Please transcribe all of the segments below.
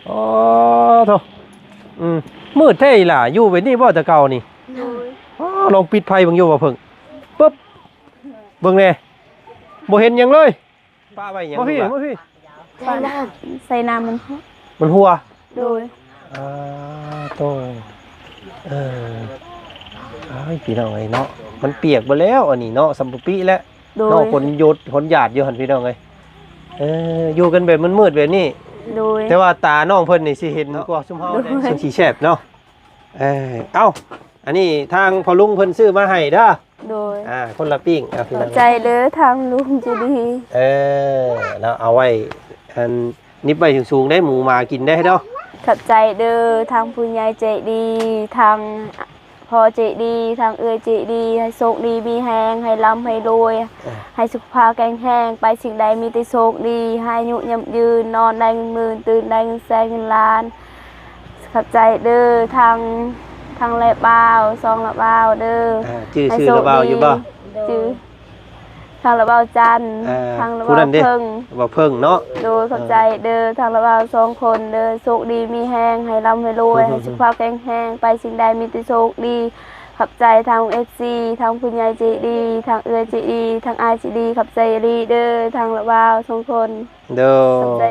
ອໍ ໂທ້ ອືມ ມືດແທ້ອີ່ຫຼ້າ ຢູ່ແບບນີ້ບໍ່ແຕ່ເກົ່ານີ້? ໂດຍ. ອໍ ລອງປິດໄຟເບິ່ງຢູ່ບໍ່ເພິ່ງ ປຶບ ເບິ່ງແດ່ ບໍ່ເຫັນຫຍັງເລີຍ. ປະໄວ້ຫຍັງ ມາພີ້ ລູກຫຼານ? ມາພີ້ ໃສ່ນ້ຳ ໃສ່ນ້ຳມັນຫົວ ມັນຫົວ? ໂດຍ. ອ່າ ໂຕ ເອີ ອ້າຍ ພີ່ນ້ອງເອີຍເນາະ ມັນປຽກເບິດແລ້ວອັນນີ້ເນາະ ສຳປະປິແລ້ວ. ໂດຍ. ເນາະ ຝົນຢຸດ ຝົນຫຍາດຢູ່ຫັ້ນ ພີ່ນ້ອງເອີຍ. ເອີ ຢູ່ກັນແບບມືດໆແບບນີ້. ໂດຍ. ແຕ່ວ່າຕານ້ອງເພິ່ນນີ້ຊິເຫັນກວ່າຊຸມເຮົາເດ້ ໂດຍ ຈັ່ງຊິແຊບເນາະ. ເອີ ເອົ້າ ອັນນີ້ທາງພໍ່ລຸງເພິ່ນຊື້ມາໃຫ້ເດີ. ໂດຍ. ອ່າ ຄົນລະປີ້ງ ອ່າ ພີ່ນ້ອງ ຂອບໃຈເດີທາງລຸງໃຈດີ. ເອີ ເນາະ ເອົາໄວ້ ອັນ ໜິບໄວ້ສູງໆໄດ້ ໝູໝາກິນໄດ້ເນາະ. ຂອບໃຈເດີທາງຜູ້ໃຫຍ່ໃຈດີ ທາງພໍ່ໃຈດີ ທາງເອື້ອຍໃຈດີ ໃຫ້ໂຊກດີມີແຮງ ໃຫ້ລ່ຳໃຫ້ລວຍ ເອີ ໃຫ້ສຸຂະພາບແຂງແຮງ ໄປສິ່ງໃດມີແຕ່ໂຊກດີ ໃຫ້ອາຍຸຍືນ ນອນໄດ້ເງິນໝື່ນ ຕື່ນໄດ້ເງິນແສນເງິນລ້ານ. ຂອບໃຈເດີທາງ ທາງລະບ່າວ ສອງລະບ່າວເດີ. ອ່າ ຈື່ຊື່ລະບ່າວຢູ່ບໍ່? ຈື່ ທາງລະບ່າວຈັນ ອ່າ ທາງລະບ່າວເພິ່ງ ລະບ່າວເພິ່ງເນາະ. ໂດຍ. ຂອບໃຈເດີ ອ່າ ທາງລະບ່າວສອງຄົນເດີ ໂຊກດີມີແຮງ ໃຫ້ລ່ຳໃຫ້ລວຍ ໃຫ້ສຸຂະພາບແຂງແຮງ ໄປສິ່ງໃດມີແຕ່ໂຊກດີ. ຂອບໃຈທາງເອັຟຊີ ທາງຜູ້ໃຫຍ່ໃຈດີ ທາງເອື້ອຍໃຈດີ ທາງອ້າຍໃຈດີ ຂອບໃຈອີ່ຫຼີເດີ ທາງລະບ່າວສອງຄົນ. ໂດຍ. ຂອບໃຈ.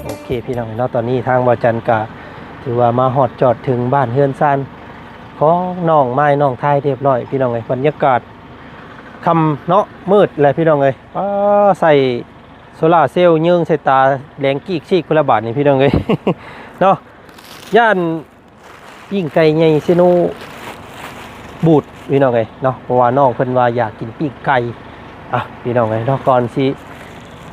ໂອເຄ ພີ່ນ້ອງເນາະ ຕອນນີ້ທາງບ່າວຈັນກະຖືວ່າມາຮອດຈອດເຖິງບ້ານເຮືອນຊານຂອງນ້ອງມາຍນ້ອງທາຍຮຽບຮ້ອຍ ພີ່ນ້ອງເອີຍ. ບັນຍາກາດຄ່ຳເນາະ ມືດແຫຼະ ພີ່ນ້ອງເອີຍ. ປ້າ ໃສ່ໂຊລາເຊວຍິງໃສ່ຕາແດງກີກຊີກພຸ້ນລະບາດນີ້ ພີ່ນ້ອງເອີຍ ເນາະ. ຢ້ານ ປີ້ງໄກ່ໃຫຍ່ເຊໂນບູດ ພີ່ນ້ອງເອີຍເນາະ ເພາະວ່ານ້ອງເພິ່ນວ່າຢາກກິນປີ້ງໄກ່. ອ່ະ ພີ່ນ້ອງເອີຍເນາະ ກ່ອນຊິ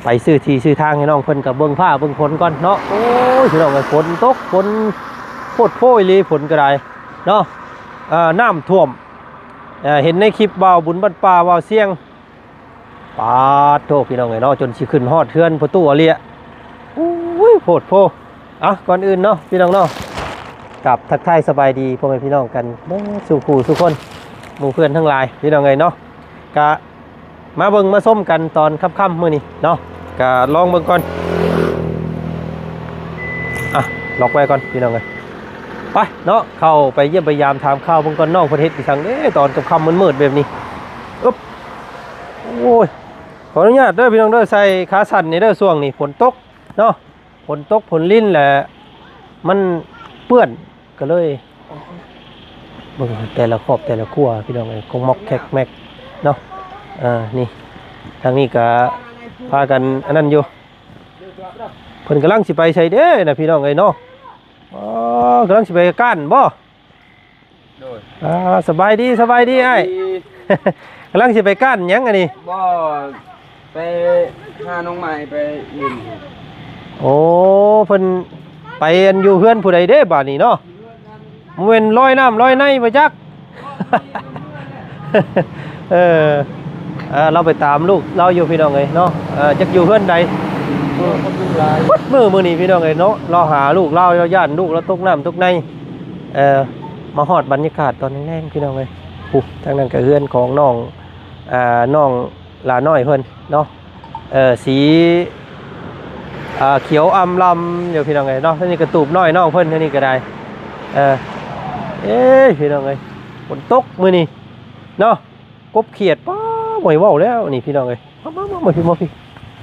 ໄປຊື້ທີ່ຊື້ທາງໃຫ້ນ້ອງເພິ່ນ ກໍເບິ່ງຟ້າເບິ່ງຝົນກ່ອນເນາະ. ໂອ້ຍ ພີ່ນ້ອງເອີຍ ຝົນຕົກ ຝົນໂພດໂພອີ່ຫຼີ ຝົນກໍໄດ້ເນາະ. ເອີ ນ້ຳຖ້ວມ ເອີ ເຫັນໃນຄລິບບ່າວບຸນບ້ານປ່າ ບ່າວຊຽງ ປາດໂທ ພີ່ນ້ອງເອີຍເນາະ ຈົນຊິຂຶ້ນຮອດເຮືອນພໍ່ຕູ້ອາເລຍ. ໂອ້ຍ ໂພດໂພ. ເອົາ ກ່ອນອື່ນເນາະ ພີ່ນ້ອງເນາະ ກາບທັກທາຍສະບາຍດີພໍ່ແມ່ພີ່ນ້ອງກັນເບິດສູ່ຄູ່ສູ່ຄົນ ໝູ່ເພື່ອນທັງຫຼາຍ ພີ່ນ້ອງເອີຍເນາະ. ກະມາເບິ່ງມາຊົມກັນຕອນຄ່ຳໆມື້ນີ້ເນາະ ກະລອງເບິ່ງກ່ອນ. ອ່ະ ລັອກໄວ້ກ່ອນ ພີ່ນ້ອງເອີຍ. ໄປເນາະ ເຂົ້າໄປຢ້ຽມໄປຢາມຖາມຂ່າວເບິ່ງກ່ອນ ນ້ອງເພິ່ນເຮັດອີ່ສັງເດ້ ຕອນຄ່ຳໆມືດໆແບບນີ້. ອຶບ ໂອ້ຍ ຂໍອະນຸຍາດເດີພີ່ນ້ອງເດີ ໃສ່ຂາສັ້ນນີ້ເດີ ຊ່ວງນີ້ຝົນຕົກເນາະ ຝົນຕົກຝົນລິນແຫຼະ ມັນເປື້ອນ ກໍເລີຍ ເບິ່ງແຕ່ລະຄອບແຕ່ລະຄົວ ພີ່ນ້ອງເອີຍ ກົງມອກແຄກແມັກເນາະ. ເອີ ນີ້ ທາງນີ້ກໍພາກັນອັນນັ້ນຢູ່ ເພິ່ນກຳລັງຊິໄປໃສເດ້ນະ ພີ່ນ້ອງເອີຍເນາະ. ອໍ ກຳລັງຊິໄປກ້ານບໍ່? ໂດຍ. ອ່າ ສະບາຍດີ ສະບາຍດີອ້າຍ. ກຳລັງຊິໄປກ້ານຫຍັງອັນນີ້? ບໍ່ ໄປຫາໜໍ່ໄມ້ໄປຫຼິ້ນ. ໂອ້ ເພິ່ນໄປອັນຢູ່ເຮືອນຜູ້ໃດເດ້ບາດນີ້ເນາະ? ບໍ່ແມ່ນລອຍນ້ຳລອຍໃນບໍ່ຈັກ. ເອີ ເອີ ລາວໄປຕາມລູກລາວຢູ່ ພີ່ນ້ອງເອີຍເນາະ. ເອີ ຈັກຢູ່ເຮືອນໃດ ເບິດມື້ມື້ນີ້ ພີ່ນ້ອງເອີຍເນາະ ລາວຫາລູກລາວ ລາວຢ້ານລູກລາວຕົກນ້ຳຕົກໃນ. ເອີ ມາຮອດບັນຍາກາດຕອນແລງໆ ພີ່ນ້ອງເອີຍ. ຜູ້ ທາງນັ້ນກໍເຮືອນຂອງນ້ອງ ອ່າ ນ້ອງຫຼ້ານ້ອຍເພິ່ນເນາະ. ເອີ ສີ ອ່າ ຂຽວອຳລຳຢູ່ ພີ່ນ້ອງເອີຍເນາະ. ທາງນີ້ກະຕູບນ້ອຍນ້ອງເພິ່ນ ທາງນີ້ກະໄດ້. ເອີ ເອີຍ ພີ່ນ້ອງເອີຍ ຝົນຕົກມື້ນີ້ເນາະ ກົບຂຽດ ປ້າ ບໍ່ໃຫ້ເວົ້າແລ້ວນີ້ ພີ່ນ້ອງເອີຍ. ມາ ມາ ມາ ມາພີ້ ມາພີ້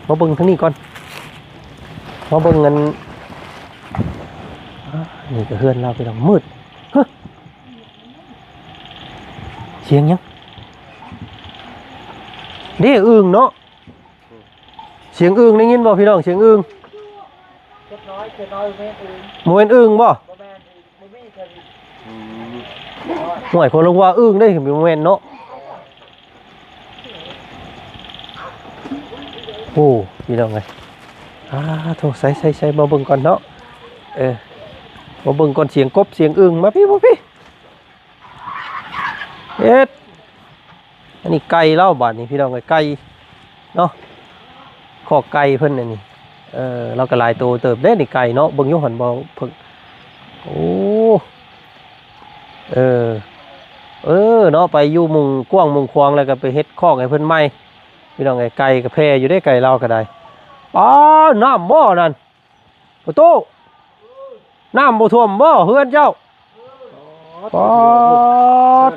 ມາເບິ່ງທາງນີ້ກ່ອນ ມາເບິ່ງອັນ ອ່າ ນີ້ກະເຮືອນລາວ ພີ່ນ້ອງ ມືດ. ຮະ ສຽງຫຍັງເດ້? ອຶ່ງເນາະ ສຽງອຶ່ງ ໄດ້ຍິນບໍ່ພີ່ນ້ອງ? ສຽງອຶ່ງ ບໍ່ແມ່ນອຶ່ງບໍ່? ບໍ່ມີ ບໍ່ມີ ບໍ່ມີ. ອືມ ຫ້ວຍ ຄົນລະວ່າອຶ່ງເດ້ ບໍ່ແມ່ນເນາະ. ໂອ້ ພີ່ນ້ອງເອີຍ ອ່າ ໂທ ໃສ່ ໃສ່ ໃສ່ ມາເບິ່ງກ່ອນເນາະ. ເອີ ມາເບິ່ງກ່ອນ ສຽງກົບ ສຽງອຶ່ງ. ມາພີ້ ມາພີ້ ເຮັດ ອັນນີ້ໄກ່ລາວບາດນີ້ ພີ່ນ້ອງເອີຍ ໄກ່ເນາະ ຄອກໄກ່ເພິ່ນອັນນີ້. ເອີ ລາວກໍຫຼາຍໂຕເຕີບເດ້ນີ້ ໄກ່ເນາະ. ເບິ່ງຢູ່ຫັ້ນບໍ່ເພິ່ງ ໂອ້ ເອີ ເອີເນາະ ໄປຢູ່ມຸງກວ້າງມຸງຂວາງ ແລ້ວກໍໄປເຮັດຄອກໃຫ້ເພິ່ນໃໝ່ ພີ່ນ້ອງເອີຍ. ໄກ່ກໍແຜ່ຢູ່ເດ້ ໄກ່ລາວກໍໄດ້. ປາ ນ້ຳບໍ່ນັ້ນ ປະຕູ ນ້ຳບໍ່ຖ້ວມບໍ່ເຮືອນເຈົ້າ? ປາ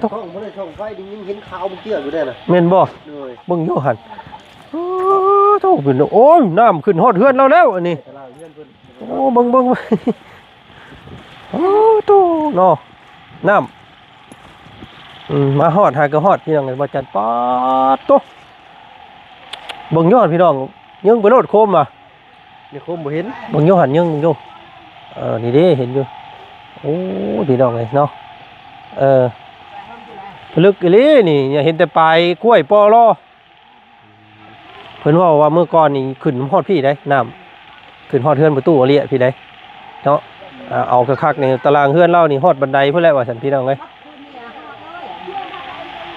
ທ້ອງບໍ່ໄດ້ສ່ອງໄຟ ໄດ້ຍິນເຫັນຂ່າວມື້ກີ້ຢູ່ເດ້ນະ ແມ່ນບໍ່? ໂດຍ ເບິ່ງຢູ່ຫັ້ນ. ໂອ້ ໂອ້ຍ ນ້ຳຂຶ້ນຮອດເຮືອນລາວແລ້ວອັນນີ້. ໂອ້ ເບິ່ງ ເບິ່ງ ໂອ້ ໂຕເນາະ ນ້ຳ ອືມ ມາຮອດຫາກໍຮອດ ພີ່ນ້ອງເອີຍ ບໍ່ຈັນ. ປາດໂຕ ເບິ່ງຢູ່ຫັ້ນ ພີ່ນ້ອງ ຍິງໄປໂລດໂຄມວ່າ ໃນໂຄມບໍ່ເຫັນ ເບິ່ງຢູ່ຫັ້ນ ຍິງຢູ່. ເອີ ນີ້ເດ້ ເຫັນຢູ່. ໂອ້ ພີ່ນ້ອງເອີຍເນາະ ເອີ ເລິກອີ່ຫຼີນີ້ ເຫັນແຕ່ປາຍກ້ວຍປໍລໍ. ເພິ່ນເວົ້າວ່າມື້ກ່ອນນີ້ຂຶ້ນຮອດພີ້ໃດ໋ ນ້ຳຂຶ້ນຮອດເຮືອນປະຕູອາເລຍພີ້ໃດ໋ເນາະ. ອ່າ ເອົາຄັກໆນີ້ ຕາລາງເຮືອນລາວນີ້ຮອດບັນໄດພຸ້ນແຫຼະວ່າຊັ້ນ ພີ່ນ້ອງເອີຍ.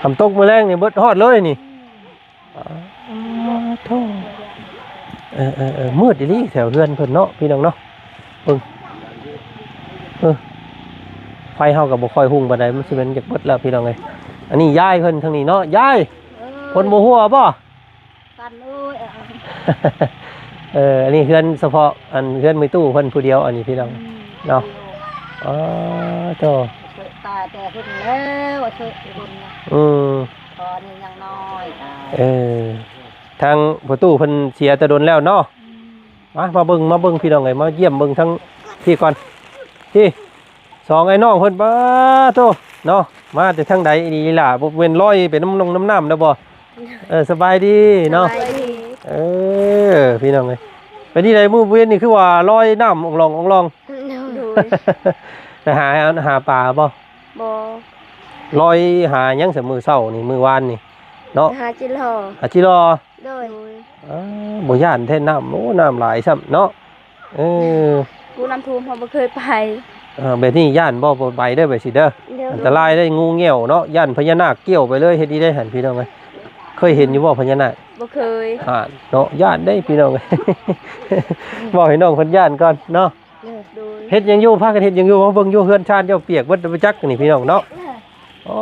ຄັນຕົກມື້ແລງນີ້ເບິດຮອດເລີຍນີ້. ອາ ໂທ້ ເອີໆໆ ມືດອີ່ຫຼີແຖວເຮືອນເພິ່ນເນາະ ພີ່ນ້ອງເນາະ. ເບິ່ງ ເອີ ໄຟເຮົາກໍບໍ່ຄ່ອຍຮຸ່ງປານໃດ ມັນຊິແມ່ນຢາກເບິດແລ້ວ ພີ່ນ້ອງເອີຍ. ອັນນີ້ຍາຍເພິ່ນທາງນີ້ເນາະ ຍາຍ. ເອີ ຝົນບໍ່ຫົວບໍ່? ສັ່ນເອີຍ ເອີ ອັນນີ້ເຮືອນສະເພາະ ອັນເຮືອນແມ່ຕູ້ເພິ່ນຜູ້ດຽວ ອັນນີ້ ພີ່ນ້ອງ ອືມ ເນາະ. ອໍ ໂທ້ ຕາຍແຕ່ເພິ່ນແລ້ວ ເຊີຍຄົນນະ ອືມ ຕອນນີ້ຍັງນ້ອຍ ຕາຍ ເອີ ທາງພໍ່ຕູ້ເພິ່ນເສຍແຕ່ດົນແລ້ວເນາະ. ອືມ ມາ ມາເບິ່ງ ມາເບິ່ງ ພີ່ນ້ອງເອີຍ ມາຢ້ຽມເບິ່ງທາງພີ້ກ່ອນ ພີ້ ສອງອ້າຍນ້ອງເພິ່ນ. ປາໂທ້ ເນາະ ມາແຕ່ທາງໃດນີ້ລະ ບໍ່ແມ່ນລອຍໄປນຳໜອງນຳນ້ຳແລ້ວບໍ່? ເອີ ສະບາຍດີເນາະ ສະບາຍດີ. ເອີ ພີ່ນ້ອງເອີຍ ເປັນທີ່ໃດມື້ວຽນນີ້ ຄືວ່າລອຍນ້ຳອອງຫຼອງອອງຫຼອງ? ໂດຍ ໄປຫາ ຫາປາບໍ່? ບໍ່ ລອຍຫາຫຍັງຊະມື້ເຊົ້ານີ້ ມື້ວານນີ້ເນາະ? ຫາຈິລໍ ຫາຈິລໍ. ໂດຍ ເອີ ບໍ່ຢ້ານແທ້ນ້ຳ ໂອ້ ນ້ຳຫຼາຍຊ້ຳເນາະ. ເອີ ຜູ້ນ້ຳຖ້ວມເຮົາບໍ່ເຄີຍໄປ. ເອີ ແບບນີ້ຢ້ານບໍ່? ບໍ່ໄປເດີ ແບບຊີ້ເດີ ໂດຍ ອັນຕະລາຍເດ້ ງູແງ້ວເນາະ ຢ້ານພະຍານາກກ່ຽວໄປເລີຍ ເຮັດອີ່ໃດຫັ້ນ ພີ່ນ້ອງເອີຍ. ເຄີຍເຫັນຢູ່ບໍ່ພະຍານາກ? ບໍ່ເຄີຍ. ອ່າ ເນາະ ຢ້ານເດ້ ພີ່ນ້ອງເອີຍ ເວົ້າໃຫ້ນ້ອງເພິ່ນຢ້ານກ່ອນເນາະ. ໂດຍ ເຮັດຫຍັງຢູ່? ພາກັນເຮັດຫຍັງຢູ່? ມາເບິ່ງຢູ່ ເຮືອນຊານເຈົ້າປຽກເບິດ ບໍ່ຈັກນີ້ ພີ່ນ້ອງເນາະ. ໂອ້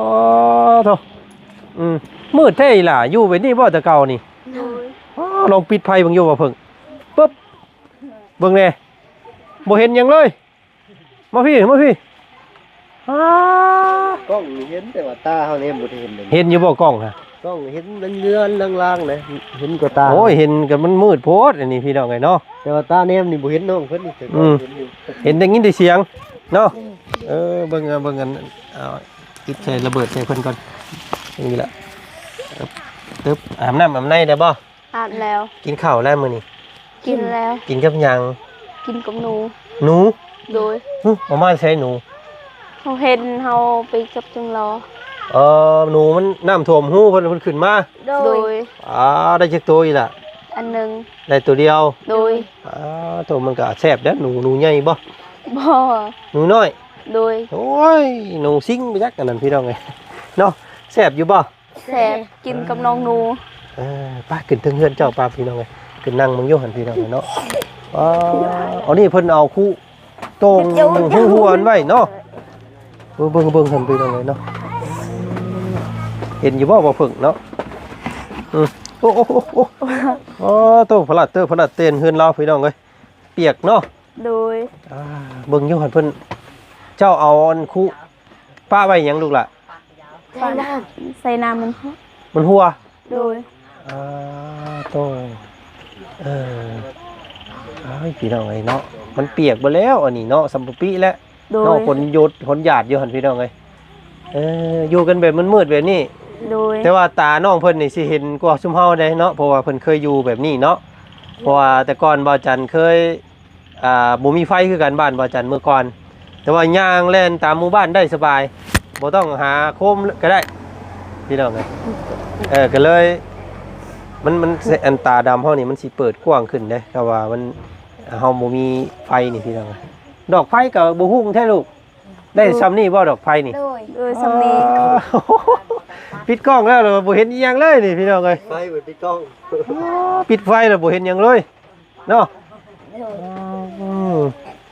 ໂທ້ ອືມ ມືດແທ້ອີ່ຫຼ້າ ຢູ່ແບບນີ້ບໍ່ແຕ່ເກົ່ານີ້? ໂດຍ ອໍ ລອງປິດໄຟເບິ່ງຢູ່ ບໍ່ເພິ່ງ ປຶບ ເບິ່ງແດ່ ບໍ່ເຫັນຫຍັງເລີຍ. ມາພີ້ ມາພີ້ ອ້າ ກ້ອງນີ້ເຫັນ ແຕ່ວ່າຕາເຮົານີ້ບໍ່ໄດ້ເຫັນເດ. ເຫັນຢູ່ບໍ່ກ້ອງນະ? ກ້ອງເຫັນເຫຼືອນໆລາງໆນະ ເຫັນກໍຕາ. ໂອ້ຍ ເຫັນກໍມັນມືດໂພດອັນນີ້ ພີ່ນ້ອງເອີຍເນາະ. ແຕ່ວ່າຕາແນມນີ້ບໍ່ເຫັນນ້ອງເພິ່ນນີ້ ອືມ ເຫັນໄດ້ຍິນແຕ່ສຽງເນາະ. ອືມ ເອີ ເບິ່ງ ເບິ່ງອັນ ເອົາ ຕິດໃສ່ລະເບີດໃສ່ເພິ່ນກ່ອນ. ນີ້ລະ ຕຶບ ອາບນ້ຳອາບໃນໄດ້ບໍ່? ອາບແລ້ວ. ກິນເຂົ້າແລ້ວມື້ນີ້? ກິນແລ້ວ. ກິນກັບຫຍັງ? ກິນກັບໜູ. ໜູ? ໂດຍ. ຫຶ ເອົາມາໃສໜູ? ເຮົາເຫັນ ເຮົາໄປຈັບຈຶ່ງລໍ. ເອີ ໜູມັນນ້ຳຖ້ວມຮູເພິ່ນ ເພິ່ນຂຶ້ນມາ. ໂດຍ. ອາ ໄດ້ຈັກໂຕອີ່ລະ? ອັນໜຶ່ງ. ໄດ້ໂຕດຽວ? ໂດຍ. ອາ ໂຕມັນກະແຊບເດ້ ໜູ ໜູໃຫຍ່ບໍ່? ບໍ່. ໜູນ້ອຍ? ໂດຍ. ໂອ້ຍ ໜູຊິງໄປຈັກອັນນັ້ນ ພີ່ນ້ອງເອີຍເນາະ. ແຊບຢູ່ບໍ່? ແຊບ ກິນກັບນ້ອງໜູ. ເອີ ໄປຂຶ້ນເທິງເຮືອນເຈົ້າ ໄປ ພີ່ນ້ອງເອີຍ ຂຶ້ນນັ່ງເບິ່ງຢູ່ຫັ້ນ ພີ່ນ້ອງເອີຍເນາະ. ອໍ ອັນນີ້ເພິ່ນເອົາຄຸໂຕ່ງຫູຫົວໄວ້ເນາະ. ເບິ່ງ ເບິ່ງ ເບິ່ງຫັ້ນ ພີ່ນ້ອງເອີຍເນາະ. ເຫັນຢູ່ບໍ່ ບໍ່ເພິ່ງເນາະ? ອືມ ໂອ້ ໂອ້ ໂອ້ ໂອ້ ໂຕ ພະລັດເຕີ ພະລັດເຕັນເຮືອນລາວ ພີ່ນ້ອງເອີຍ ປຽກເນາະ. ໂດຍ. ອ່າ ເບິ່ງຢູ່ຫັ້ນເພິ່ນ ເຈົ້າເອົາອັນຄຸປະໄວ້ຫຍັງລູກຫຼະ? ໃສ່ນ້ຳ ໃສ່ນ້ຳມັນຫົວ ມັນຫົວ. ໂດຍ. ອ່າ ໂຕ ເອີ ອ້າຍ ພີ່ນ້ອງເອີຍເນາະ ມັນປຽກເບິດແລ້ວອັນນີ້ເນາະ ສຳປະປິແລ້ວ. ໂດຍ. ເນາະ ຝົນຢຸດ ຝົນຫຍາດຢູ່ຫັ້ນ ພີ່ນ້ອງເອີຍ. ເອີ ຢູ່ກັນແບບມືດໆແບບນີ້. ໂດຍ. ແຕ່ວ່າຕານ້ອງເພິ່ນນີ້ຊິເຫັນກວ່າຊຸມເຮົາເດ້ເນາະ ເພາະວ່າເພິ່ນເຄີຍຢູ່ແບບນີ້ເນາະ. ເພາະວ່າແຕ່ກ່ອນບ່າວຈັນເຄີຍ ອ່າ ບໍ່ມີໄຟຄືກັນ ບ້ານບ່າວຈັນເມື່ອກ່ອນ ແຕ່ວ່າຍ່າງແລ່ນຕາມໝູ່ບ້ານໄດ້ສະບາຍ ບໍ່ຕ້ອງຫາໂຄມກໍໄດ້ ພີ່ນ້ອງເອີຍ. ເອີ ກໍເລີຍ ມັນ ມັນ ອັນຕາດຳເຮົານີ້ມັນຊິເປີດກວ້າງຂຶ້ນເດ້ ຖ້າວ່າມັນ ເຮົາບໍ່ມີໄຟນີ້ ພີ່ນ້ອງເອີຍ. ດອກໄຟກໍບໍ່ຮຸ່ງແທ້ລູກ ໄດ້ຊ່ຳນີ້ບໍ່ດອກໄຟນີ້? ໂດຍ. ເອີ ຊ່ຳນີ້. ປິດກ້ອງແລ້ວ ບໍ່ເຫັນອີ່ຫຍັງເລີຍນີ້ ພີ່ນ້ອງເອີຍ ໄຟເປີດປິດກ້ອງ. ປິດໄຟແລ້ວບໍ່ເຫັນຫຍັງເລີຍ ເນາະ. ໂດຍ. ອືມ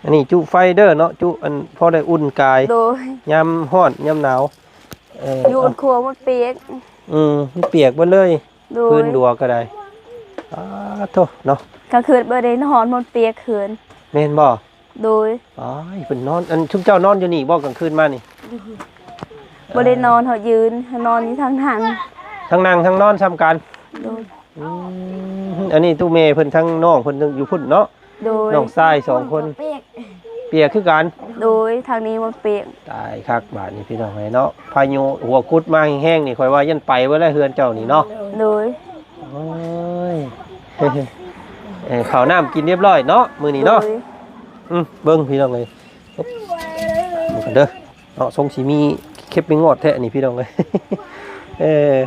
ອັນນີ້ຈຸໄຟເດີເນາະ ຈຸອັນພໍໄດ້ອຸ່ນກາຍ. ໂດຍ. ຍາມຮ້ອນຍາມໜາວ ເອີ ຢູ່ ເອົາ ຄົວມັນປຽກ ອືມ ມັນປຽກເບິດເລີຍ ໂດຍ ພື້ນດັວກໍໄດ້ ອາໂທ້ເນາະ ກາງຄືນບໍ່ໄດ້ນອນ ມັນປຽກຄືນ ແມ່ນບໍ່? ໂດຍ ອ້າຍ ເພິ່ນນອນ ອັນ ຊຸມເຈົ້ານອນຢູ່ນີ້ບໍ່ກາງຄືນມານີ້? ບໍ່ໄດ້ນອນ ເຮົາຢືນ ເຮົານອນຢູ່ທາງນັ້ນ ທັງນັ່ງທັງນອນຊ່ຳກັນ ໂດຍ ອືມ ອັນນີ້ຕູ້ແມ່ເພິ່ນ ທັງນ້ອງເພິ່ນຢູ່ພຸ້ນເນາະ ໂດຍ ນ້ອງຊາຍສອງຄົນ ປຽກ ປຽກຄືກັນ ໂດຍ ທາງນີ້ມັນປຽກ ຕາຍຄັກບາດນີ້ພີ່ນ້ອງເອີຍເນາະ ພາຍຸຫົວກຸດມາແຮງໆນີ້ ຂ້ອຍວ່າຢ້ານໄປເບິດແລ້ວເຮືອນເຈົ້ານີ້ເນາະ ໂດຍ ໂອ້ຍ ເອີ ເຂົ້ານ້ຳກິນຮຽບຮ້ອຍເນາະ ມື້ນີ້ເນາະ ໂດຍ ອືມ ເບິ່ງພີ່ນ້ອງເອີຍ ເບິ່ງກັນເດີເນາະ ຊົງຊິມີເຂັບໄປງອດແທ້ນີ້ພີ່ນ້ອງເອີຍ ເອີ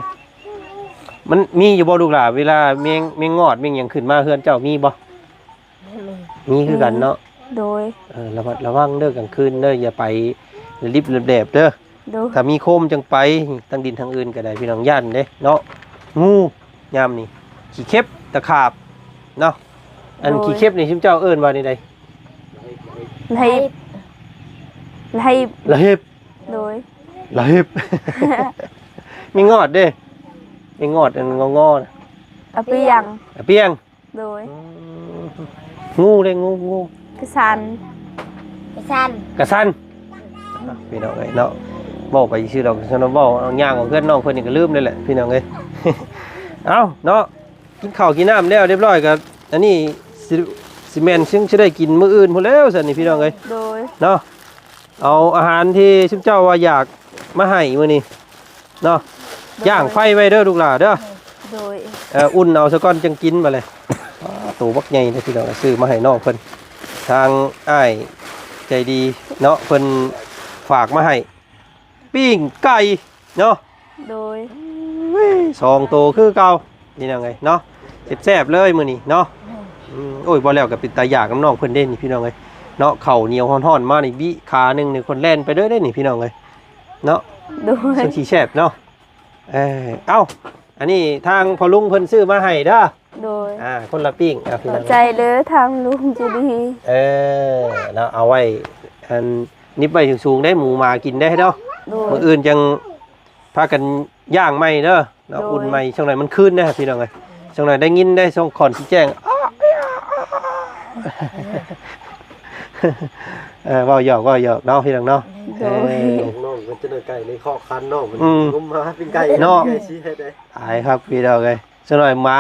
ມັນມີຢູ່ບໍ່ລູກຫຼານ ເວລາແມງ ແມງງອດແມງຫຍັງຂຶ້ນມາເຮືອນເຈົ້າມີບໍ່? ມີ ມີຄືກັນເນາະ ໂດຍ ເອີ ລະມັດລະວັງເດີ ກາງຄືນເດີ ຢ່າໄປລະລິບລະແດບເດີ ໂດຍ ຖ້າມີໂຄມຈັ່ງໄປ ທາງດິນທາງອື່ນກໍໄດ້ ພີ່ນ້ອງ ຢ້ານເດ້ເນາະ ງູຍາມນີ້ ຂີ້ເຂັບ ຕະຂາບເນາະ ອັນ ໂດຍ ຂີ້ເຂັບນີ້ຊຸມເຈົ້າເອີ້ນວ່າແນວໃດ? ລະເຫັບ ລະເຫັບ ລະເຫັບ ໂດຍ ລະເຫັບ ມີງອດເດ້ ມີງອດອັນງໍໆນະ ອາປຽງ ອາປຽງ ໂດຍ ອືມ ງູເດ້ ງູ ງູ ກະສັນ ກະສັນ ກະສັນ ພີ່ນ້ອງເອີຍເນາະ ເວົ້າໄປຊື່ດອກ ຊັ້ນເວົ້າຍ່າງອອກເຮືອນນ້ອງເພິ່ນນີ້ກໍລືມເລີຍແຫຼະ ພີ່ນ້ອງເອີຍ ເອົ້າເນາະ ກິນເຂົ້າກິນນ້ຳແລ້ວຮຽບຮ້ອຍກໍ ອັນນີ້ຊິ ຊິແມ່ນຊິ ຊິໄດ້ກິນມື້ອື່ນພຸ້ນແລ້ວຊັ້ນນີ້ ພີ່ນ້ອງເອີຍ ໂດຍ ເນາະ ເອົາອາຫານທີ່ຊຸມເຈົ້າວ່າຢາກມາໃຫ້ມື້ນີ້ເນາະ ໂດຍ ຍ່າງໄຟໄວ້ເດີລູກຫຼາເດີ ໂດຍ ເອີ ອຸ່ນເອົາຊະກ່ອນຈັ່ງກິນບາດນີ້ ປາ ໂຕບັກໃຫຍ່ເດ້ພີ່ນ້ອງ ຊື້ມາໃຫ້ນ້ອງເພິ່ນ ທາງອ້າຍໃຈດີເນາະ ເພິ່ນຝາກມາໃຫ້ ປີ້ງໄກ່ເນາະ ໂດຍ ເອີຍ ສອງໂຕຄືເກົ່າ ພີ່ນ້ອງເອີຍເນາະ ແຊບໆເລີຍມື້ນີ້ເນາະ ໂດຍ ອືມ ໂອ້ຍ ບໍ່ແລ້ວກໍເປັນຕາຢາກນຳນ້ອງເພິ່ນເດ້ນີ້ ພີ່ນ້ອງເອີຍເນາະ ເຂົ້າໜຽວຮ້ອນໆມານີ້ ບິຂາໜຶ່ງນີ້ ຄົນແລ່ນໄປເລີຍເດ້ນີ້ ພີ່ນ້ອງເອີຍເນາະ ໂດຍ ຈັ່ງຊິແຊບເນາະ ເອີ ເອົ້າ ອັນນີ້ທາງພໍ່ລຸງເພິ່ນຊື້ມາໃຫ້ເດີ ໂດຍ ອ່າ ຄົນລະປີ້ງ ອ່າ ພີ່ນ້ອງ ຂອບໃຈເດີທາງລຸງໃຈດີ ເອີ ເນາະ ເອົາໄວ້ ອັນ ໜິບໄວ້ສູງໆເດ້ ໝູໝາກິນໄດ້ເນາະ ໂດຍ ມື້ອື່ນຈັ່ງພາກັນຍ່າງໃໝ່ເດີເນາະ ໂດຍ ອຸ່ນໃໝ່ ຈັກໜ້ອຍມັນຄືນເດ້ພີ່ນ້ອງເອີຍ ຈັກໜ້ອຍໄດ້ຍິນໄດ້ ຊ່ອງຂອນຊິແຈ້ງ ເອີ ເວົ້າຫຍອກ ເວົ້າຫຍອກເນາະ ພີ່ນ້ອງເນາະ ໂດຍ ເອີ ນ້ອງເພິ່ນຈະໄດ້ໄກ່ໃນຄອກຄັນນ້ອງເພິ່ນ ອືມ ງຸມມາປີ້ງໄກ່ເນາະ ໄກ່ຊິເຮັດໄດ້ ອາຍຄັກ ພີ່ນ້ອງເອີຍ ຈັກໜ້ອຍໝາ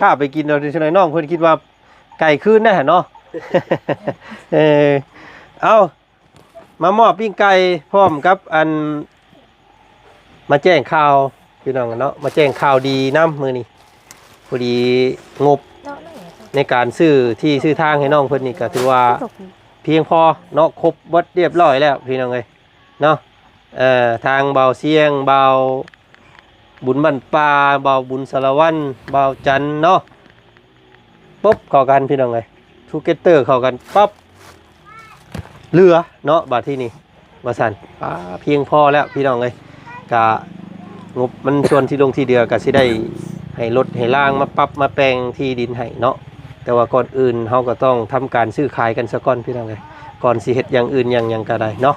ຄາບໄປກິນເນາະ ຈັກໜ້ອຍນ້ອງເພິ່ນຄິດວ່າໄກ່ຄືນໄດ້ຫັ້ນເນາະ ເອີ ເອົ້າ ມາມອບປີ້ງໄກ່ພ້ອມກັບອັນ ມາແຈ້ງຂ່າວພີ່ນ້ອງເນາະ ມາແຈ້ງຂ່າວດີນຳມື້ນີ້ ພໍດີງົບໃນການຊື້ທີ່ຊື້ທາງໃຫ້ນ້ອງເພິ່ນນີ້ກໍຖືວ່າພຽງພໍເນາະ ຄົບເບິດຮຽບຮ້ອຍແລ້ວພີ່ນ້ອງເອີຍເນາະ ເອີ ທາງບ່າວຊຽງ ບ່າວບຸນບ້ານປ່າ ບ່າວບຸນສາລະວັນ ບ່າວຈັນເນາະ ປົບເຂົ້າກັນພີ່ນ້ອງເອີຍ together ເຂົ້າກັນປັບ ເຫຼືອເນາະ ບາດທີນີ້ວ່າຊັ້ນ ປາ ພຽງພໍແລ້ວພີ່ນ້ອງເອີຍ ກະງົບມັນສ່ວນທີ່ລົງທີ່ເຫຼືອ ກະຊິໄດ້ໃຫ້ລົດໃຫ້ລາງມາປັບມາແປງທີ່ດິນໃຫ້ເນາະ ແຕ່ວ່າກ່ອນອື່ນເຮົາກໍຕ້ອງທຳການຊື້ຂາຍກັນສາກ່ອນພີ່ນ້ອງເອີຍ ກ່ອນຊິເຮັດຢ່າງອື່ນຢ່າງຫຍັງກໍໄດ້ເນາະ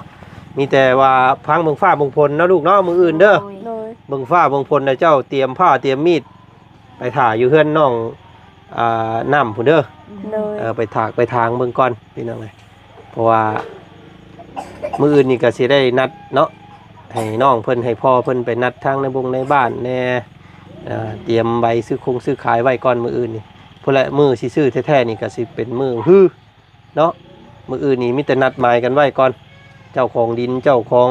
ມີແຕ່ວ່າຟັງເບິ່ງຟ້າເບິ່ງຝົນເນາະລູກເນາະ ມື້ອື່ນເດີ ໂດຍ ເບິ່ງຟ້າເບິ່ງຝົນ ແລ້ວເຈົ້າຕຽມຜ້າຕຽມມີດ ໄປຖ້າຢູ່ເຮືອນນ້ອງ ອ່າ ນ້ຳພຸ້ນເດີ ໂດຍ ເອີ ໄປຖາກໄປຖາງເບິ່ງກ່ອນພີ່ນ້ອງເອີຍ ເພາະວ່າມື້ອື່ນນີ້ກໍຊິໄດ້ນັດເນາະ ໃຫ້ນ້ອງເພິ່ນ ໃຫ້ພໍ່ເພິ່ນໄປນັດທາງໃນບົງໃນບ້ານແດ່ ເອີ ຕຽມໃບຊື້ຄົງຊື້ຂາຍໄວ້ກ່ອນມື້ອື່ນນີ້ ພຸ້ນແຫຼະ ມື້ຊິຊື້ແທ້ໆນີ້ກໍຊິເປັນມື້ຮື ເນາະ ມື້ອື່ນນີ້ມີແຕ່ນັດໝາຍກັນໄວ້ກ່ອນ ເຈົ້າຂອງດິນ ເຈົ້າຂອງ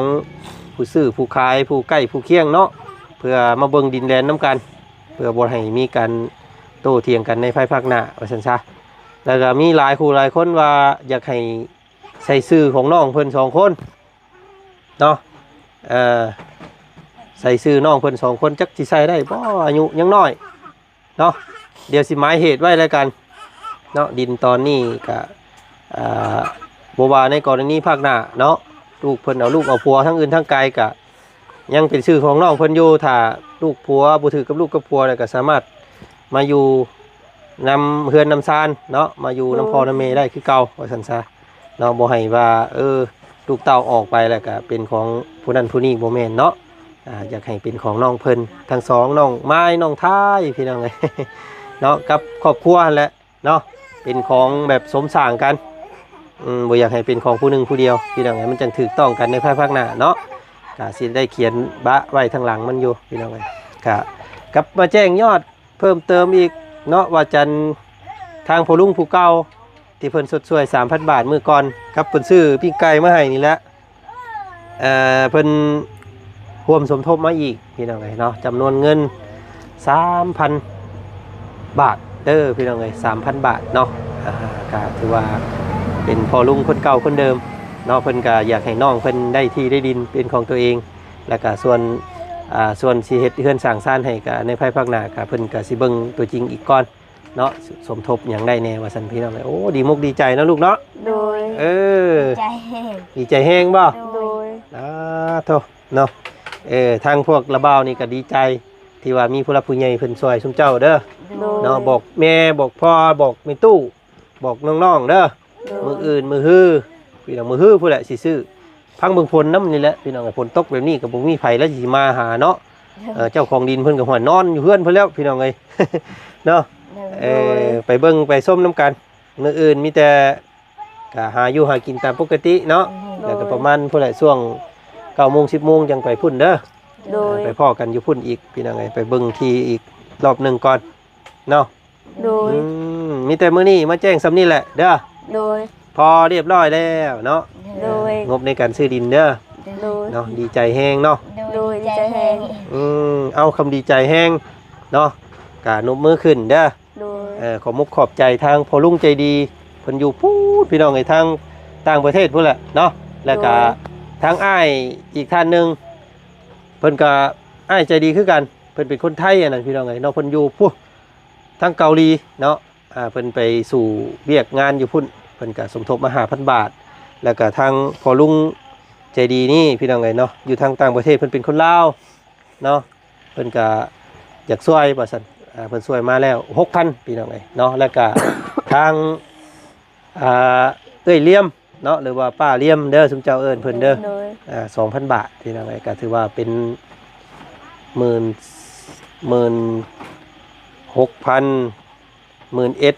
ຜູ້ຊື້ຜູ້ຂາຍ ຜູ້ໃກ້ຜູ້ຄຽງເນາະ ເພື່ອມາເບິ່ງດິນແດນນຳກັນ ເພື່ອບໍ່ໃຫ້ມີການໂຕ້ຖຽງກັນໃນພາຍພາກໜ້າ ວ່າຊັ້ນຊະ ແລ້ວກໍມີຫຼາຍຄູ່ຫຼາຍຄົນວ່າຢາກໃຫ້ໃສ່ຊື່ຂອງນ້ອງເພິ່ນສອງຄົນເນາະ ເອີ ໃສ່ຊື່ນ້ອງເພິ່ນສອງຄົນ ຈັກຊິໃສ່ໄດ້ບໍ່ ອາຍຸຍັງນ້ອຍ ເນາະ ດຽວຊິໝາຍເຫດໄວ້ແລ້ວກັນເນາະ ດິນຕອນນີ້ກະ ອ່າ ບໍ່ວ່າໃນກໍລະນີພາກໜ້າເນາະ ລູກເພິ່ນເອົາລູກເອົາຜົວທາງອື່ນທາງໄກກະຍັງເປັນຊື່ຂອງນ້ອງເພິ່ນຢູ່ ຖ້າລູກຜົວບໍ່ຖືກກັບລູກກັບຜົວແລ້ວກະສາມາດມາຢູ່ນຳເຮືອນນຳຊານເນາະ ມາຢູ່ນຳພໍ່ນຳແມ່ໄດ້ຄືເກົ່າ ວ່າຊັ້ນຊະ ເນາະ ບໍ່ໃຫ້ວ່າ ເອີ ລູກເຕົ້າອອກໄປແລ້ວກະເປັນຂອງຜູ້ນັ້ນຜູ້ນີ້ ບໍ່ແມ່ນເນາະ ອ່າ ຢາກໃຫ້ເປັນຂອງນ້ອງເພິ່ນທັງສອງ ນ້ອງມາຍ ນ້ອງທາຍ ພີ່ນ້ອງເອີຍ ເນາະ ກັບຄອບຄົວຫັ້ນແຫຼະເນາະ ເປັນຂອງແບບສົມສ້າງກັນ ອືມ ບໍ່ຢາກໃຫ້ເປັນຂອງຜູ້ໜຶ່ງຜູ້ດຽວ ພີ່ນ້ອງເອີຍ ມັນຈັ່ງຖືກຕ້ອງກັນໃນພາຍພາກໜ້າເນາະ ກະຊິໄດ້ຂຽນບະໄວ້ທາງຫຼັງມັນຢູ່ ພີ່ນ້ອງເອີຍ ກະກັບມາແຈ້ງຍອດເພີ່ມເຕີມອີກເນາະ ວ່າຈັນ ທາງພໍ່ລຸງຜູ້ເກົ່າ ທີ່ເພິ່ນຊົດຊ່ວຍສາມພັນບາດມື້ກ່ອນ ກັບເພິ່ນຊື້ປີ້ງໄກ່ມາໃຫ້ນີ້ແຫຼະ ເອີ ເພິ່ນຮ່ວມສົມທົບມາອີກ ພີ່ນ້ອງເອີຍເນາະ ຈຳນວນເງິນສາມພັນບາດເດີ ພີ່ນ້ອງເອີຍ ສາມພັນບາດເນາະ ອ່າ ກະຖືວ່າເປັນພໍ່ລຸງຄົນເກົ່າຄົນເດີມເນາະ ເພິ່ນກະຢາກໃຫ້ນ້ອງເພິ່ນໄດ້ທີ່ໄດ້ດິນເປັນຂອງຕົວເອງ ແລ້ວກະສ່ວນ ອ່າ ສ່ວນຊິເຮັດເຮືອນສ້າງຊານໃຫ້ກະໃນພາຍພາກໜ້າກະເພິ່ນກະຊິເບິ່ງຕົວຈິງອີກກ່ອນ ເນາະ ສົມທົບຫຍັງໄດ້ແດ່ວ່າຊັ້ນ ພີ່ນ້ອງເອີຍ ໂອ້ ດີມົກດີໃຈເນາະລູກເນາະ ໂດຍ ເອີ ດີໃຈແຮງ ດີໃຈແຮງບໍ່ ໂດຍ ໂດຍ ສາທຸເນາະ ເອີ ທາງພວກລະບ່າວນີ້ກໍດີໃຈ ທີ່ວ່າມີຜູ້ຫຼັກຜູ້ໃຫຍ່ເພິ່ນຊ່ວຍຊຸມເຈົ້າເດີ ໂດຍ ເນາະ ບອກແມ່ ບອກພໍ່ ບອກແມ່ຕູ້ ບອກນ້ອງໆເດີ ໂດຍ ມື້ອື່ນມື້ຮື ພີ່ນ້ອງ ມື້ຮືພຸ້ນແຫຼະຊິຊື້ ຟັງເບິ່ງຝົນນຳນີ້ແຫຼະ ພີ່ນ້ອງເອີຍ ຝົນຕົກແບບນີ້ກໍບໍ່ມີໃຜແລ້ວຊິມາຫາເນາະ ໂດຍ ເອີ ເຈົ້າຂອງດິນເພິ່ນກໍ ຫ້ວຍ ນອນຢູ່ເຮືອນເພິ່ນແລ້ວ ພີ່ນ້ອງເອີຍ ເນາະ ໂດຍ ເອີ ໂດຍ ໄປເບິ່ງໄປຊົມນຳກັນ ມື້ອື່ນມີແຕ່ກໍຫາຢູ່ຫາກິນຕາມປົກກະຕິເນາະ ໂດຍ ແລ້ວກໍປະມານພຸ້ນແຫຼະ ຊ່ວງເກົ້າໂມງ ສິບໂມງ ຈັ່ງໄປພຸ້ນເດີ ໂດຍ ເອີ ໄປພໍ້ກັນຢູ່ພຸ້ນອີກ ພີ່ນ້ອງເອີຍ ໄປເບິ່ງທີ່ອີກລອບໜຶ່ງກ່ອນເນາະ ໂດຍ ອືມ ມີແຕ່ມື້ນີ້ມາແຈ້ງສ່ຳນີ້ແຫຼະເດີ ໂດຍ ພໍຮຽບຮ້ອຍແລ້ວເນາະ ໂດຍ ງົບໃນການຊື້ດິນເດີ ໂດຍ ເນາະ ດີໃຈແຮງເນາະ ໂດຍ ດີໃຈແຮງ ອືມ ເອົາ ຄຳດີໃຈແຮງເນາະ ກະນົບມືຂຶ້ນເດີ ໂດຍ ເອີ ຂອບມຸກຂອບໃຈທາງພໍ່ລຸງໃຈດີ ເພິ່ນຢູ່ພຸ້ນ ພີ່ນ້ອງເອີຍ ທາງຕ່າງປະເທດພຸ້ນແຫຼະເນາະ ແລ້ວກະ ໂດຍ ທາງອ້າຍອີກທ່ານໜຶ່ງ ເພິ່ນກະອ້າຍໃຈດີຄືກັນ ເພິ່ນເປັນຄົນໄທອັນນັ້ນ ພີ່ນ້ອງເອີຍເນາະ ເພິ່ນຢູ່ພຸ້ນ ທາງເກົາຫຼີເນາະ ອ່າ ເພິ່ນໄປສູ່ວຽກງານຢູ່ພຸ້ນ ເພິ່ນກະສົມທົບມາຫ້າພັນບາດ ແລ້ວກະທາງພໍ່ລຸງໃຈດີນີ້ ພີ່ນ້ອງເອີຍເນາະ ຢູ່ທາງຕ່າງປະເທດ ເພິ່ນເປັນຄົນລາວເນາະ ເພິ່ນກະຢາກຊ່ວຍວ່າຊັ້ນ ອ່າ ເພິ່ນຊ່ວຍມາແລ້ວຫົກພັນ ພີ່ນ້ອງເອີຍເນາະ ແລ້ວກະທາງ ອ່າ ເອື້ອຍລຽມເນາະ ຫຼືວ່າປ້າລຽມເດີ ຊຸມເຈົ້າເອີ້ນເພິ່ນເດີ ໂດຍ ອ່າ ສອງພັນບາດ ພີ່ນ້ອງເອີຍ ກໍຖືວ່າເປັນໝື່ນ ໝື່ນຫົກພັນ ໝື່ນເອັດ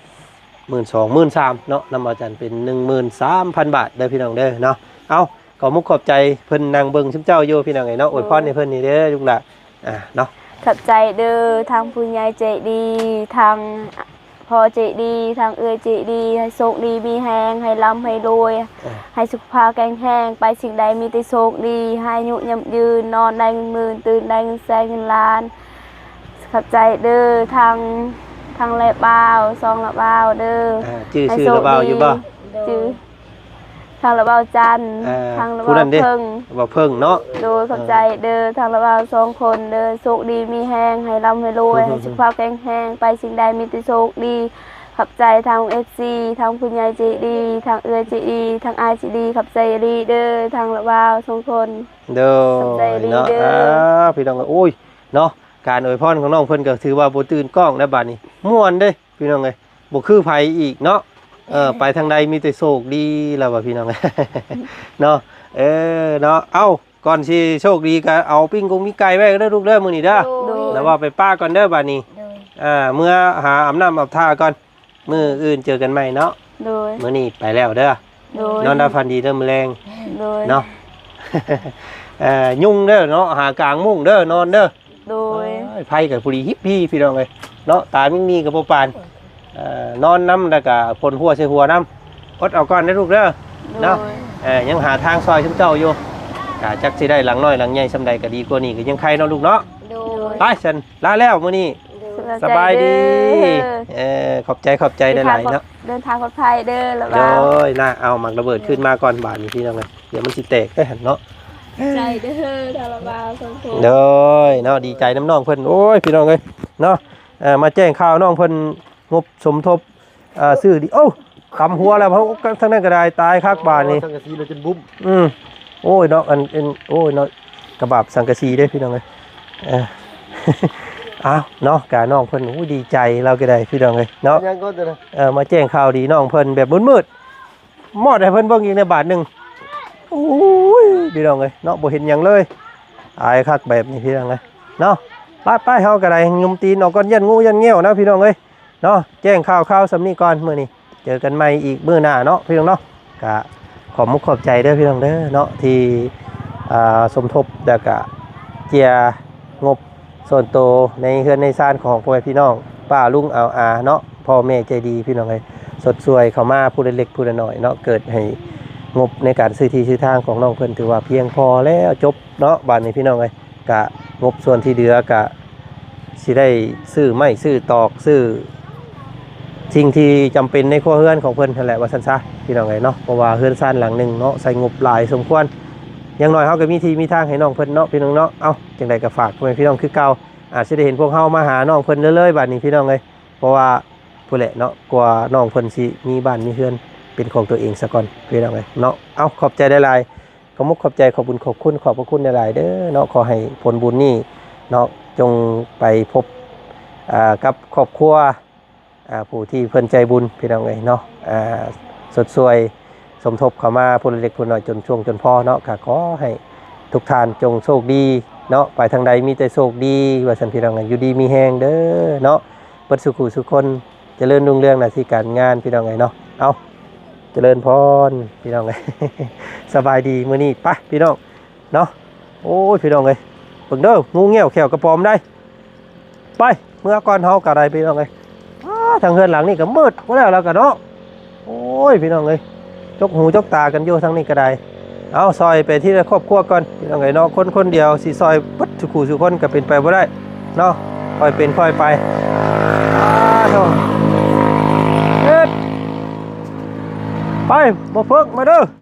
ໝື່ນສອງ ໝື່ນສາມເນາະ ນຳອາຈານເປັນໜຶ່ງໝື່ນສາມພັນບາດເດີ ພີ່ນ້ອງເດີເນາະ ເອົາ ຂໍມຸກຂອບໃຈເພິ່ນນັ່ງເບິ່ງຊຸມເຈົ້າຢູ່ ພີ່ນ້ອງເອີຍເນາະ ໂດຍ ອວຍພອນໃຫ້ເພິ່ນນີ້ເດີ ລູກຫຼ້າ ອ່າ ເນາະ ຂອບໃຈເດີ ທາງຜູ້ໃຫຍ່ໃຈດີ ທາງພໍ່ໃຈດີ ທາງເອື້ອຍໃຈດີ ໃຫ້ໂຊກດີມີແຮງ ໃຫ້ລ່ຳໃຫ້ລວຍ ເອີ ໃຫ້ສຸຂະພາບແຂງແຮງ ໄປສິ່ງໃດມີແຕ່ໂຊກດີ ໃຫ້ອາຍຸຍືນຍືນ ນອນໄດ້ເງິນໝື່ນ ຕື່ນໄດ້ເງິນແສນເງິນລ້ານ ຂອບໃຈເດີ ທາງ ທາງລະບ່າວ ສອງລະບ່າວເດີ ອ່າ ຈື່ຊື່ລະບ່າວຢູ່ບໍ່? ຈື່ ທາງລະບ່າວຈັນ ອ່າ ທາງລະບ່າວເພິ່ງ ລະບ່າວເພິ່ງເນາະ ໂດຍ ຂອບໃຈເດີ ເອີ ທາງລະບ່າວສອງຄົນເດີ ໂຊກດີມີແຮງ ໃຫ້ລ່ຳໃຫ້ລວຍ ໃຫ້ສຸຂະພາບແຂງແຮງ ໄປສິ່ງໃດມີແຕ່ໂຊກດີ ຂອບໃຈທາງເອັຟຊີ ທາງຜູ້ໃຫຍ່ໃຈດີ ທາງເອື້ອຍໃຈດີ ທາງອ້າຍໃຈດີ ຂອບໃຈອີ່ຫຼີເດີ ທາງລະບ່າວສອງຄົນ ໂດຍ ຂອບໃຈອີ່ຫຼີເດີ ເນາະ ອ່າ ພີ່ນ້ອງເອີຍ ໂອ້ຍ ເນາະ ການອວຍພອນຂອງນ້ອງເພິ່ນກໍຖືວ່າບໍ່ຕື່ນກ້ອງນະ ບາດນີ້ມ່ວນເດ້ ພີ່ນ້ອງເອີຍ ບໍ່ຄືໃຜອີກເນາະ ເອີ ໄປທາງໃດມີແຕ່ໂຊກດີແລ້ວວ່າ ພີ່ນ້ອງເອີຍ ເນາະ ເອີ ເນາະ ເອົ້າ ກ່ອນຊິໂຊກດີກໍເອົາປີ້ງກົງປີ້ງໄກ່ໄວ້ເດີລູກເດີ ມື້ນີ້ເດີ ໂດຍ ແລ້ວວ່າໄປປ້າກ່ອນເດີບາດນີ້ ໂດຍ ອ່າ ເມືອຫາອາບນ້ຳອາບທ່າກ່ອນ ມື້ອື່ນເຈີກັນໃໝ່ເນາະ ໂດຍ ມື້ນີ້ໄປແລ້ວເດີ ໂດຍ ນອນຫຼັບຝັນດີເດີມື້ແລງ ໂດຍ ເນາະ ເອີ ຍຸງເດີເນາະ ຫາກາງມຸ້ງເດີ ນອນເດີ ໂດຍ ເອີຍ ໄຟກໍຜູ້ດີຮິບພີ ພີ່ນ້ອງເອີຍເນາະ ຕາມິງມີກໍບໍ່ປານ ເອີ ນອນນຳ ແລ້ວກໍພົ່ນຫົວໃສ່ຫົວນຳ ອົດເອົາກ່ອນເດີລູກເດີ ໂດຍ ເນາະ ເອີ ຍັງຫາທາງຊ່ອຍຊຸມເຈົ້າຢູ່ ກໍຈັກຊິໄດ້ຫຼັງນ້ອຍຫຼັງໃຫຍ່ສ່ຳໃດກໍດີກວ່ານີ້ ກໍຍັງໄຄເນາະລູກເນາະ ໂດຍ ໄປຊັ້ນ ລາແລ້ວມື້ນີ້ ໂດຍ ສະບາຍດີ ເດີ ເອີ ຂອບໃຈ ຂອບໃຈຫຼາຍໆເນາະ ເດີນທາງປອດໄພເດີ ລະບ່າວ ໂດຍ ນະ ເອົາໝາກລະເບີດຂຶ້ນມາກ່ອນບາດນີ້ ພີ່ນ້ອງເອີຍ ດຽວມັນຊິແຕກໄດ້ຫັ້ນເນາະ ໃຈເດີ ທາງລະບ່າວສອອງຄົນ ໂດຍ ເນາະ ດີໃຈນຳນ້ອງເພິ່ນ ໂອ້ຍ ພີ່ນ້ອງເອີຍ ເນາະ ເອີ ມາແຈ້ງຂ່າວນ້ອງເພິ່ນງົບສົມທົບ ອ່າ ຊື້ດິນ ໂອ້ ຕຳຫົວແລ້ວ ທາງນັ້ນກໍໄດ້ ຕາຍຄັກບາດນີ້ ສັງກະສີລະຈົນບຸ້ມ ອືມ ໂອ້ຍ ເນາະ ອັນ ອັນ ໂອ້ຍ ເນາະ ກະບາບສັງກະສີເດ້ ພີ່ນ້ອງເອີຍ ເອີ ອ້າວ ເນາະ ກະນ້ອງເພິ່ນ ໂອ້ຍ ດີໃຈ ລາວກໍໄດ້ ພີ່ນ້ອງເອີຍ ເນາະ ຍັງກ່ອນ ເອີ ມາແຈ້ງຂ່າວດີນ້ອງເພິ່ນແບບມືດໆ ມອດໃຫ້ເພິ່ນເບິ່ງອີກໃນບາດໜຶ່ງ ໂອ້ຍ ພີ່ນ້ອງເອີຍເນາະ ບໍ່ເຫັນຫຍັງເລີຍ ອາຍຄັກແບບນີ້ພີ່ນ້ອງເອີຍເນາະ. ໄປໆ ເຮົາກໍໄດ້ຫຍຸ່ມຕີນອອກກ່ອນ ຢ້ານງູຢ້ານແງວນະພີ່ນ້ອງເອີຍເນາະ. ແຈ້ງຂ່າວຄາວສ່ຳນີ້ກ່ອນ ມື້ນີ້ເຈີກັນໃໝ່ອີກມື້ໜ້າເນາະພີ່ນ້ອງເນາະ. ກະຂອບມຸກຂອບໃຈເດີພີ່ນ້ອງເດີເນາະ ທີ່ ອ່າ ສົມທົບ ແລ້ວກະເຈຍງົບສ່ວນໂຕໃນເຮືອນໃນຊານຂອງພໍ່ແມ່ພີ່ນ້ອງ ປ້າລຸງອາວອາເນາະ ພໍ່ແມ່ໃຈດີພີ່ນ້ອງເອີຍ ຊົດຊ່ວຍເຂົ້າມາຜູ້ລະເລັກຜູ້ລະນ້ອຍເນາະ. ເກີດໃຫ້ງົບໃນການຊື້ທີ່ຊື້ທາງຂອງນ້ອງເພິ່ນ ຖືວ່າພຽງພໍແລ້ວ ຈົບເນາະ. ບາດນີ້ພີ່ນ້ອງເອີຍ ກະງົບສ່ວນທີ່ເຫຼືອກະຊິໄດ້ຊື້ໄມ້ຊື້ຕອກ ຊື້ສິ່ງທີ່ຈຳເປັນໃນຄົວເຮືອນຂອງເພິ່ນຫັ້ນແຫຼະ ວ່າຊັ້ນຊະພີ່ນ້ອງເອີຍເນາະ. ເພາະວ່າເຮືອນຊານຫຼັງໜຶ່ງເນາະ ໃຊ້ງົບຫຼາຍສົມຄວນ. ຢ່າງໜ້ອຍເຮົາກໍມີທີ່ມີທາງໃຫ້ນ້ອງເພິ່ນເນາະ ພີ່ນ້ອງເນາະ. ເອົ້າ ຈັ່ງໃດກໍຝາກພໍ່ແມ່ພີ່ນ້ອງຄືເກົ່າ ອາດຊິໄດ້ເຫັນພວກເຮົາມາຫານ້ອງເພິ່ນເລື້ອຍໆ ບາດນີ້ພີ່ນ້ອງເອີຍ. ເພາະວ່າ ພຸ້ນແຫຼະເນາະ ກວ່ານ້ອງເພິ່ນຊິມີບ້ານມີເຮືອນເປັນຂອງຕົວເອງສາກ່ອນ ພີ່ນ້ອງເອີຍເນາະ. ເອົ້າ ຂອບໃຈຫຼາຍໆ ຂອບມຸກຂອບໃຈ ຂອບບຸນຂອບຄຸນ ຂອບພະຄຸນຫຼາຍໆເດີເນາະ. ຂໍໃຫ້ຜົນບຸນນີ້ເນາະ ຈົ່ງໄປພົບ ອ່າ ກັບຄອບຄົວ ອ່າ ຜູ້ທີ່ເພິ່ນໃຈບຸນ ພີ່ນ້ອງເອີຍເນາະ. ອ່າ ຊົດຊ່ວຍສົມທົບເຂົ້າມາຜູ້ລະເລັກຜູ້ນ້ອຍ ຈົນຊ່ວງຈົນພໍເນາະ. ກໍຂໍໃຫ້ທຸກທ່ານຈົ່ງໂຊກດີເນາະ ໄປທາງໃດມີແຕ່ໂຊກດີ ວ່າຊັ້ນ ພີ່ນ້ອງເອີຍ. ຢູ່ດີມີແຮງເດີເນາະ ເບິດສູ່ຄູ່ສູ່ຄົນ ຈະເລີນຮຸ່ງເຮືອງໜ້າທີ່ການງານ ພີ່ນ້ອງເອີຍເນາະ. ເອົາ ຈະເລີນພອນ ພີ່ນ້ອງເອີຍ ສະບາຍດີມື້ນີ້ ໄປພີ່ນ້ອງເນາະ. ໂອ້ຍ ພີ່ນ້ອງເອີຍ ເບິ່ງເດີ ງູແງວແຂ້ວກະປອມໄດ໋. ໄປ ເມືອກ່ອນເຮົາກະໄດ້ ພີ່ນ້ອງເອີຍ. ອ້າ ທາງເຮືອນຫຼັງນີ້ກະມືດໝົດແລ້ວ ແລ້ວກະເນາະ. ໂອ້ຍ ພີ່ນ້ອງເອີຍ ຈົກຫູຈົກຕາກັນຢູ່ທາງນີ້ກະໄດ້. ເອົາ ຊ່ອຍໄປທີລະຄອບຄົວກ່ອນ ພີ່ນ້ອງເອີຍເນາະ. ຄົນຄົນດຽວຊິຊ່ອຍເບິດສູ່ຄູ່ສູ່ຄົນກະເປັນໄປບໍ່ໄດ້ເນາະ. ຄ່ອຍເປັນຄ່ອຍໄປ. ອ້າໂທ້ ເຮັດ ໄປ ບໍ່ເພິກ ມາເດີ.